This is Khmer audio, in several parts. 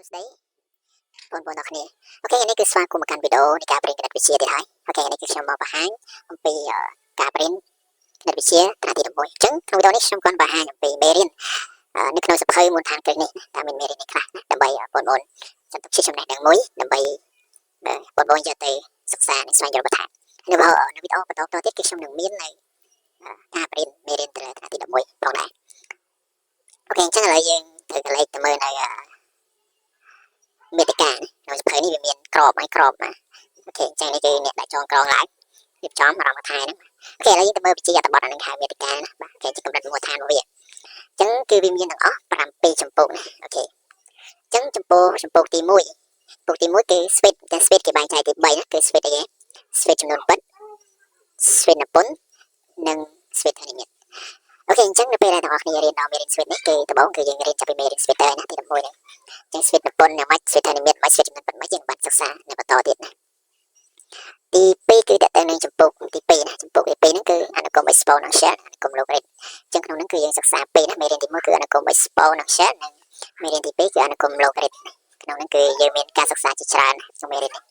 ស្តីបងប្អូនទាំងគ្នា OK នេះគឺស្វាគមន៍មកកាន់វីដេអូនៃការបង្រៀនគណិតវិទ្យាទៀតហើយ OK នេះគឺខ្ញុំមកបង្ហាញអំពីការបង្រៀនគណិតវិទ្យាថ្នាក់ទី11អញ្ចឹងក្នុងវីដេអូនេះខ្ញុំគាត់បង្ហាញអំពីមេរៀននៅក្នុងសៀវភៅមូលដ្ឋានគ្រឹះនេះតើមានមេរៀននេះខ្លះណាដើម្បីបងប្អូនចាត់ទុកជាចំណេះដឹងមួយដើម្បីបងប្អូនយកទៅសិក្សានិងស្វែងយល់បន្ថែមនៅនៅវីដេអូបន្តបន្តទៀតគឺខ្ញុំនឹងមាននៅការបង្រៀនមេរៀនទៅថ្នាក់ទី11ផងដែរ OK អញ្ចឹងឥឡូវយើងត្រូវកលេចទៅមើលនៅមេតិកាក្នុងសៀវភៅនេះវាមានក្របហើយក្របណា OK អញ្ចឹងនេះគឺអ្នកដាក់ចងក្រងឡើងរៀបចំអារម្មណ៍ថែហ្នឹង OK ឥឡូវយើងទៅមើលវិជាអត្ថបទអានឹងហៅមេតិកាណាបាទ OK ជាកម្រិតមូលដ្ឋានរបស់វាអញ្ចឹងគឺវាមានទាំងអស់7ចម្ពោះណា OK អញ្ចឹងចំពោះចម្ពោះទី1ចំពោះទី1គឺ suite តែ suite គេបែងចែកទី3ណាគឺ suite អីគេ suite ចំនួនពិត suite នពុននិង suite ធនិមិត្ត OK អញ្ចឹងនៅពេលដែលទាំងអស់គ្នារៀនដល់មេរៀន suite នេះគឺដំបូងគឺយើងរៀនចាប់ពីមេរៀន suite ទៅណាទី11ហ្នឹងអញ្ចឹង suite នពុនយ៉ាងម៉េច suite ធនិមិត្តមិន suite ចំនួនពិតមិនយើងបានសិក្សានៅបន្តទៀតណាទី2គឺតទៅនឹងចម្ពោះទី2ណាចម្ពោះទី2ហ្នឹងគឺអនុគមន៍ exponential អនុគមន៍ logarithm អញ្ចឹងក្នុងហ្នឹងគឺយើងសិក្សាពីរណាមេរៀនទី1គឺអនុគមន៍ exponential និងមេរៀនទី2គឺអនុគមន៍ logarithm ក្នុងហ្នឹងគឺយើងមានការសិក្សាជាច្រើនក្នុងមេរៀននេះ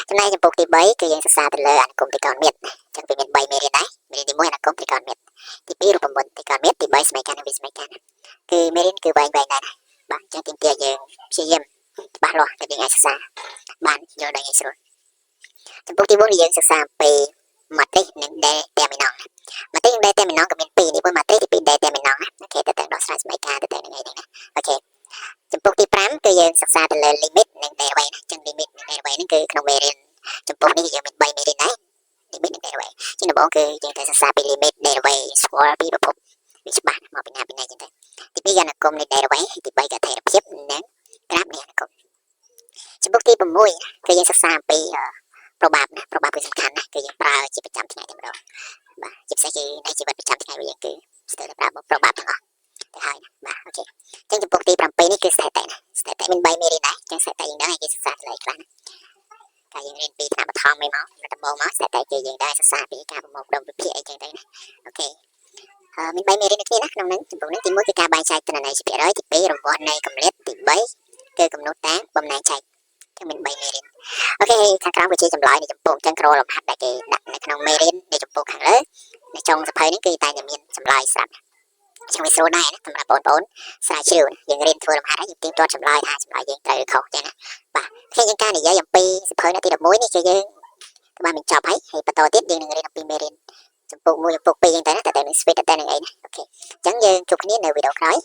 ចំណែកចម្ពោះទី3គឺយើងសិក្សាទៅលើអនុគមន៍ត្រីកោណមាត្រអញ្ចឹងវាមាន3មេរៀនដែរមេរៀនទី1អនុគមន៍ត្រីកោណមាត្រទី2រូបមន្តត្រីកោណមាត្រទី3សមីការនិងវិសមីការគឺមេរៀនគឺវែងវែងដែរណាបាទអញ្ចឹងទាមទារយើងព្យាយាមច្បាស់លាស់ទៅយើងអាចសិក្សាបានយល់ដោយងាយស្រួលចំពោះទី4យើងសិក្សាអំពី matrice និង déterminant matrice និង déterminant ក៏មានពីរនេះមួយ matrice ទី2 déterminant ណា OK ទៅទៅដោះស្រាយសមីការទៅទៅនឹងអីហ្នឹងណា OK ចំពោះទី5គឺយើងសិក្សាទៅលើ limit និង derivative ណាចឹង limit និង derivative ហ្នឹងគឺក្នុងមេរៀនចំពោះនេះយើងមាន3មេរៀនដែរ limit និង derivative ជាដំបូងគឺយើងត្រូវសិក្សាពី limit derivative ស្គាល់ពីប្រភពវាច្បាស់មកពីណាពីណាចឹងទៅទី2អនុគមន៍នៃ derivative ទី3កថេរភាពនិងក្រាបនៃអនុគមន៍ចំពោះទី6គឺយើងសិក្សាអំពីប្របាប់ណាប្របាប់គឺសំខាន់ណាស់គឺយើងប្រើជាប្រចាំថ្ងៃតែម្ដងបាទជាពិសេសគឺនៅជីវិតប្រចាំថ្ងៃរបស់យើងគឺស្ទើរតែប្រើប្របាប់ទាំងអស់ទៅហើយណាបាទ OK អញ្ចឹងចំពោះទី7នេះគឺស្ថិតិណាស្ថិតិមាន3មេរៀនដែរអញ្ចឹងស្ថិតិយើងដឹងឲ្យគេសិក្សាថ្លៃខ្លះណាកាលយើងរៀនពីថ្នាក់បឋមឯមកដំបូងមកស្ថិតិគេយើងដែរសិក្សាពីការប្រមូលផ្ដុំវិភាគអីចឹងទៅណា OK អឺមាន3មេរៀនដូចគ្នាណាក្នុងហ្នឹងចំពោះហ្នឹងទី1គឺការបែងចែកទិន្នន័យជាភាគរយទី2រង្វាស់នៃកម្រិតទី3គឺកំណត់តាមបំណែកចែកចឹងមាន3មេរៀន OK ខាងក្រោមគឺជាចម្លើយនៃចម្ពោះចឹងក្រលំហាត់ដែលគេដាក់នៅក្នុងមេរៀននៃចម្ពោះខាងលើនៅចុងសៀវភៅនេះគឺតែតែមានចម្លើយស្រាប់ចឹងវាស្រួលដែរណាសម្រាប់បងប្អូនស្រាវជ្រាវយើងរៀនធ្វើលំហាត់ហើយយើងទៀងទាត់ចម្លើយថាចម្លើយយើងត្រូវឬខុសចឹងណាបាទខ្ញុំយើងការនិយាយអំពីសៀវភៅនៅទី11នេះគឺយើងបានបញ្ចប់ហើយហើយបន្តទៀតយើងនឹងរៀនអំពីមេរៀនចម្ពោះ1ចម្ពោះ2ចឹងទៅណាតើនឹង suite តើនឹងអីណា OK អញ្ចឹងយើងជួបគ្នានៅវីដេអូក្រោយ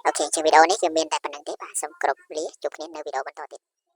OK ជាវីដេអូនេះគឺមានតែប៉ុណ្ណឹងទេបាទសូមគោរពលាជួបគ្នានៅវីដេអូបន្តទៀត។